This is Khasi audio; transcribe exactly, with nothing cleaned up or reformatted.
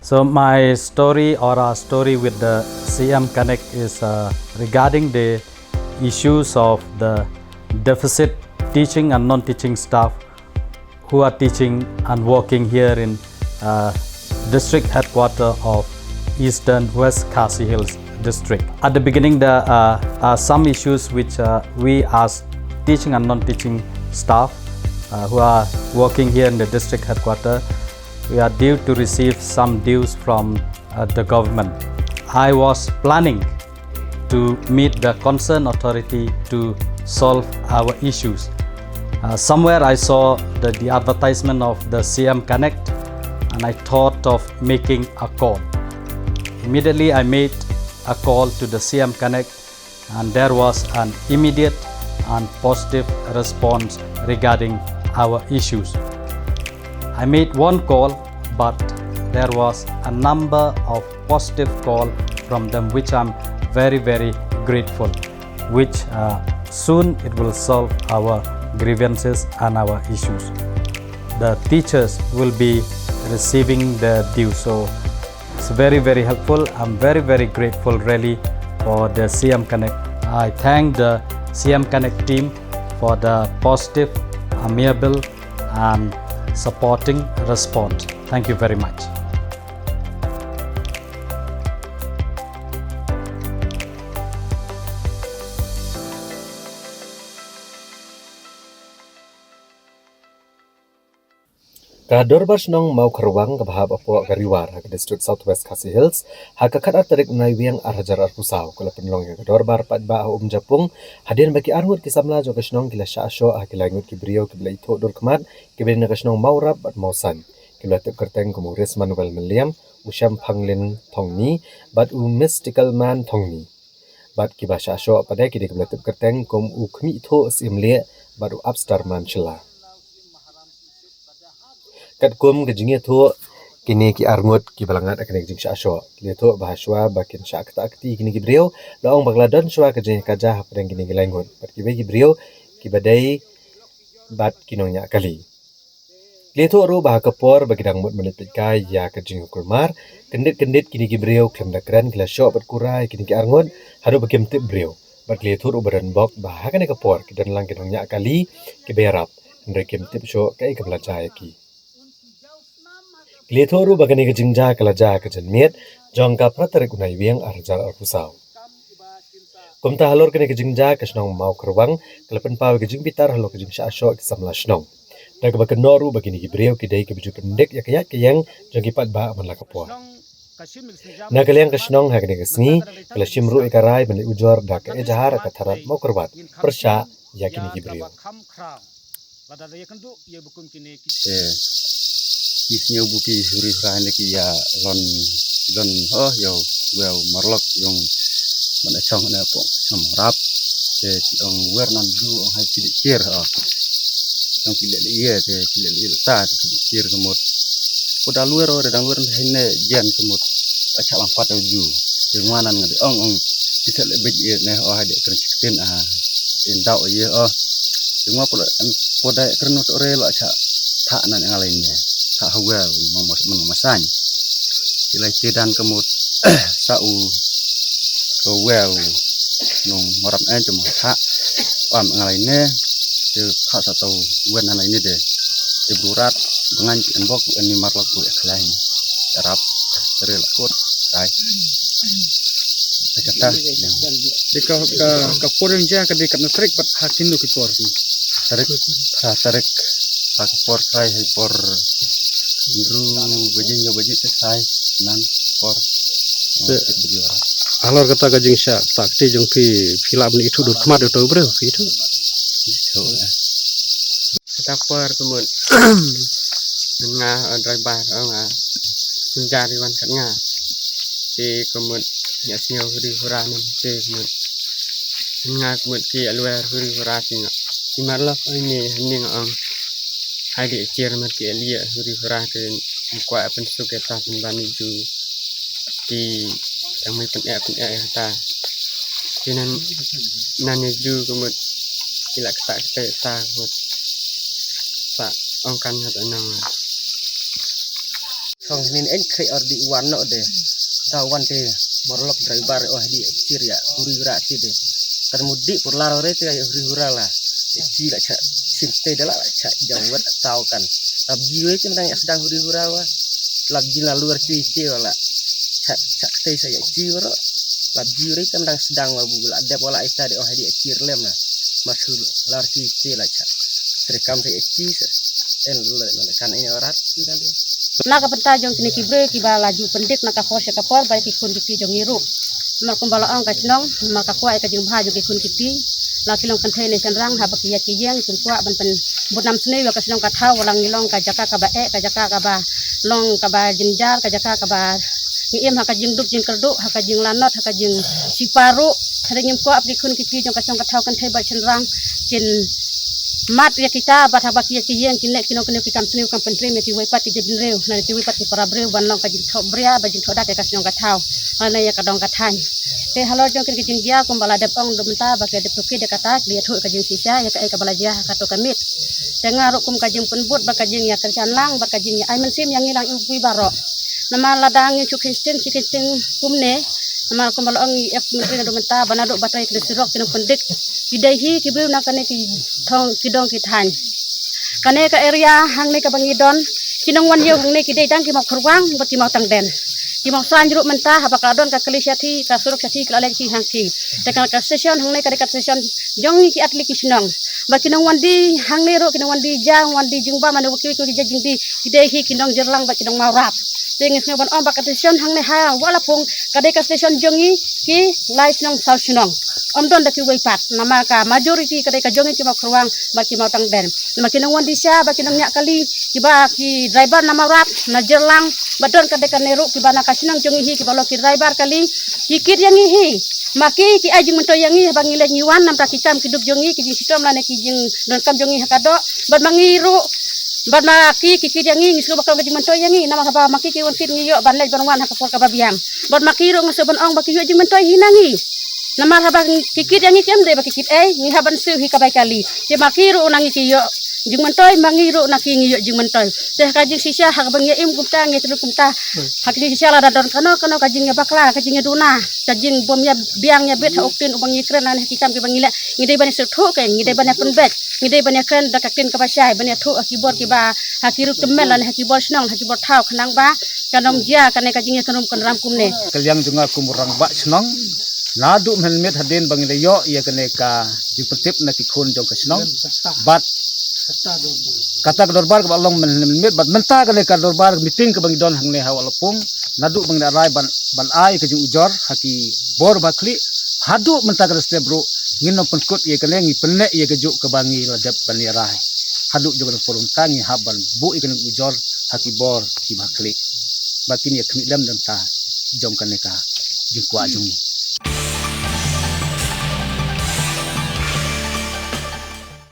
So my story or our story with the C M Connect is uh, regarding the issues of the deficit teaching and non-teaching staff who are teaching and working here in uh, district headquarter of Eastern West Khasi Hills district. At the beginning, there uh, are some issues which uh, we as teaching and non-teaching staff uh, who are working here in the district headquarter, we are due to receive some dues from uh, the government. I was planning to meet the concerned authority to solve our issues. Uh, somewhere I saw the, the advertisement of the C M Connect and I thought of making a call. Immediately I made a call to the C M Connect and there was an immediate and positive response regarding our issues. I made one call, but there was a number of positive call from them, which I'm very, very grateful, which uh, soon it will solve our grievances and our issues. The teachers will be receiving the due. So it's very, very helpful. I'm very, very grateful really for the C M Connect. I thank the C M Connect team for the positive, amiable, and supporting response. Thank you very much. Ka Dorbar Shnong Mawkyrwat kaba hap hapoh ka Ri War ha ka District South West Khasi Hills ha ka khatar tarik u Naiwieng ar hajar arphew saw ka la pynlong ïa ka dorbar paidbah ha Umjapung hadien ba ki arngut ki samla jong ka shnong ki la shah shoh ha ki laingut ki briew kiba la ithuh dur khmat kiba dei na ka shnong Mawrap bad Mawsain kiba la tip kyrteng kum u Res Manuel Mylliem, u Shemphanglin Thongni bad u Mystical Man Thongni. Bad kiba shah shoh pat de ki dei kiba la tip kyrteng kum u Khmih Thoh Syiemlieh bad u Upstar Man Shylla. Katkum ka jingïathuh kine ki arngut kiba la ngat ha kane ka jingshah shoh, ki la ïathuh ba ha shuwa ba kin shah ktah kti kine ki briew, la ong ba ka la don shuwa ka jingïakajia hapdeng kine ki laingut bad kiwei ki briew kiba dei bad ki nongñiah kali. Ki la ïathuh ruh ba ha ka por ba ki dang mut ban leit peitkai ïa ka jingkulmar, kyndit kyndit kine ki briew khlem da kren ki la shoh bad kura ïa kine ki arngut haduh ba kim tip briew. Bad ki la ïathuh ruh ba don bok ba ha kane ka por ki don lang ki nongñiah kali kiba ïarap, hynrei kim tip shuh kaei kaba la jia ïa ki. Ki la ïathuh ruh ba kane ka jingjia ka la jia ha ka janmiet jong ka phra tarik u Naiwieng ar hajar arphew saw. Kumta halor kane ka jingjia ka shnong Mawkyrwat ka la pynpaw ïa ka jingbitar halor ka jingshah shoh ki samla shnong, da kaba kynnoh ruh ba kine ki briew ki dei kiba ju pyndik ïa ka ïaid ka ïeng jong ki paidbah man la ka por. Na ka liang ka shnong ha kane ka sngi ka la shim ruh ïa ka rai ban leit ujor da ka ejahar ha ka tharat Mawkyrwat pyrshah ïa kine ki briew. Te ki sñiaw bu ki huri hra ne ki ïa lon, lon, oh, ïa u, ïa u marlok jong ban achong ne pok chom rap. Te ki ong wer nan ju ong hai ki dei kier, oh. Ong ki leh leh ïa, te ki leh leh ta, te ki dei kier ka mut. Pu da luer, oh, da dang luer hai ne jen ka mut. Achak lang pat ju. Te ngwa nan nga dei ong, ong. Ki sa leh bit ïa ne, oh, hai dei kren chiktin, ah. In dau ïa, oh. Te ngwa pula, an poda kren not ore lo cha tha nan ngalai ne. Tha ha wel, mong mas, mong masan. Ti lai ti dan ka mut, sa u, ka wel, nong moram en cuma tha, am ngalai ne. Te tha sa tau wen ngalai ne de. Te burat, bangan ci en bok, en ni marlok bu ek lain. Arab, tere la kot, tai. Te kata, ya. Te ka, ka, ka por yang ja ka dei kat na tarik bad ha kinu ki por ki. Tarik, ha tarik, ha ka por kai, ha por. Ru baje, nyo baje te kai, nan por. Te, oh, te beri orang. Halor kata ka jingshah, tak te jong phi, phi lah ban ithuh dur khmat dur tau breu, phi ithuh. Ithuh, eh. Kata por ka mut. Nga, eh, driver, eh, nga. Sinjar iwan kat nga. Te ka mut, ïa sñiaw huri hura nam, te ka mut. Nga ka mut ki alwer huri hura ti nga. Ti marlok, eh, ni, ni nga ong. Hai di cier mat ki alia huri hura te. Mkwa apen suk ya ta pen bani ju. Ti, yang mai pen ek, pen ek ya ta. Ti nan, nan ya ju ka mut. Ki la kata, kata, kata, ka mut. Sa ong kan hat anang. Song hnin en kre or di wan no de. Da wan te morlok driver oh di chir ya huri hura ti de. Kan mudi pur laro re te huri hura la. Chi la cha sinte de la cha jawat tau kan. Lap ji re te mendang ya sedang huri hura wa. Lap ji la luar chi te wa la. Cha cha te sa ya chi ro. Lap ji re te mendang sedang wa bu la dep wa la ita de oh di chir lem la. Masu lar chi te la cha. Terekam te chi sa. En le kan ini orat chi kan de. Na ka bynta jong kine ki briew kiba la ju pyndik na ka por sha ka por ba ki khun ki kti jong ngi ruh. Namar kumba la ong ka shnong, namar ka kwah ïa ka jingbha jong ki khun ki kti. La ki long kynthei ne shynrang haba ki ïaid ki ïeng, kim kwah ban pynbud nam sniew ïa ka shnong ka thaw, wat la ngi long ka jaka kaba eh, ka jaka kaba long kaba jynjar, ka jaka kaba ngi im ha ka jingduk jingkyrduh, ha ka jinglanot, ha ka jingshipa ruh. Hynrei ngim kwah ba ki khun ki kti jong ka shnong ka thaw kynthei bad shynrang kin mad ïa kita bad haba ki ïaid ki ïeng kin leh kino kino ki kam sniew kam pyntriem ïa kiwei pat ki jaitbynriew, na kiwei pat ki para briew ban long ka jingthoh bria bad jingthoh dak ïa ka shnong ka thaw, lane ïa ka dong ka thaiñ. Te halor jong kine ki jingjia kumba la dep ong da mynta ba ki dep tohkit ïa kata, ki ïathuh ka jingshisha ïa kaei kaba la jia ha kato ka miet. Te nga ruh kum ka jingpynbud bad ka jingïakyrshan lang bad ka jingïa ai mynsiem ïa ngi lang iwei baroh. Namar lada ngi shu kynsteng shi kynsteng kumne, namar kumba la ong i ex myntri naduh mynta ba naduh ba trei kine surok kine pyndik, ki dei hi ki briew na kane ki thong ki dong ki thaiñ. Kane ka area hangne kaba ngi don, ki nongwan ïew hangne ki dei tang ki Mawkhyrwang bad ki Mawtangden. Ki Mawsaiñ ruh mynta haba ka la don ka kali shathie, ka surok shathie, ka la leit shathie hangthie. Te ka, ka station hangne ka dei ka station jong ngi ki artylli ki shnong. Ba ki nongwan die hangne ruh, ki nongwan die ja, wan die jingbam, mane kiwei kiwei ki jait jingdie, ki dei hi ki nong Jyrlang bad ki nong Mawrap. Te ngi sngew ban ong ba ka station hangne ha Wah Lapung ka dei ka station jong ngi ki lai shnong saw shnong. Ym don da kiwei pat, namar ka majority ka dei ka jong ngi ki Mawkhyrwang bad ki Mawtangden. Namar ki nongwan die sha bad ki nongñiah kali, kiba ki driver na Mawrap, na Jyrlang, ba don ka dei kane ruh kiba na ka shnong jong ngi hi, kiba long ki driver kali, ki kit ïa ngi hi. Ma ki ki ai jingmyntoi ïa ngi haba ngi leit ngi wan, namar ki kam ki duk jong ngi, ki jingshitom lane ki jingdonkam jong ngi ha ka doh. Bad ma ngi ruh, bad ma ki ki kit ïa ngi, ngi sngewbha ka jingmyntoi ïa ngi, namar haba ma ki ki wan fit ngi ïoh ban leit ban wan ha ka por kaba biang. Bad ma ki ruh nga sngewbha ban ong ba ki ïoh jingmyntoi hi na ngi. Namar haba ki kit ïa ngi kim dei ba ki kit ei, ngi hap ban siew hi ka bai kali. Te ma ki ruh na ngi ki ïoh jingmyntoi, ma ngi ruh na ki ngi ïoh jingmyntoi. Te ha ka jingshisha ha kaba ngi ïa im kumta, ngi ïa trei kumta. Ha ka jingshisha lada don kano kano ka jingïabakla, ka jingïaduna, ka jingbym ïa biang ïa bit ha u ktien uba ngi kren lane ha ki kam kiba ngi leh, ngi dei ban ïa sngewthuh kein, ngi dei ban ïa pynbeit, ngi dei ban ïa kren da ka ktien kaba shai, ban ïathuh ha ki bor kiba, ha ki rud tymmen lane ha ki bor shnong, ha ki bor thaw, khnang ba kan ym jia kane ka jingïakynrum kynram kumne. Ka liang jong nga kum u rangbah shnong, naduh mynmiet hadien ba ngi la ïoh ïa kane ka jingpyntip na ki khun jong ka shnong. Bad kata ka dorbar kaba long mynmiet, bad mynta kane ka dorbar meeting kaba ngi don hangne ha Wah Lapung, naduh ba ngi la rai ban, ban ai ka jingujor ha ki bor ba khlieh, haduh mynta ka step ruh ngin ym pynkut ïa kane, ngi pynneh ïa kajuh kaba ngi la dep ban ïa rai. Haduh jong ka por mynta ngi hap ban buh ïa kane ka ujor ha ki bor kiba khlieh. Ba kin ïa khmih lem da mynta jong kane ka jingkwah jong ngi.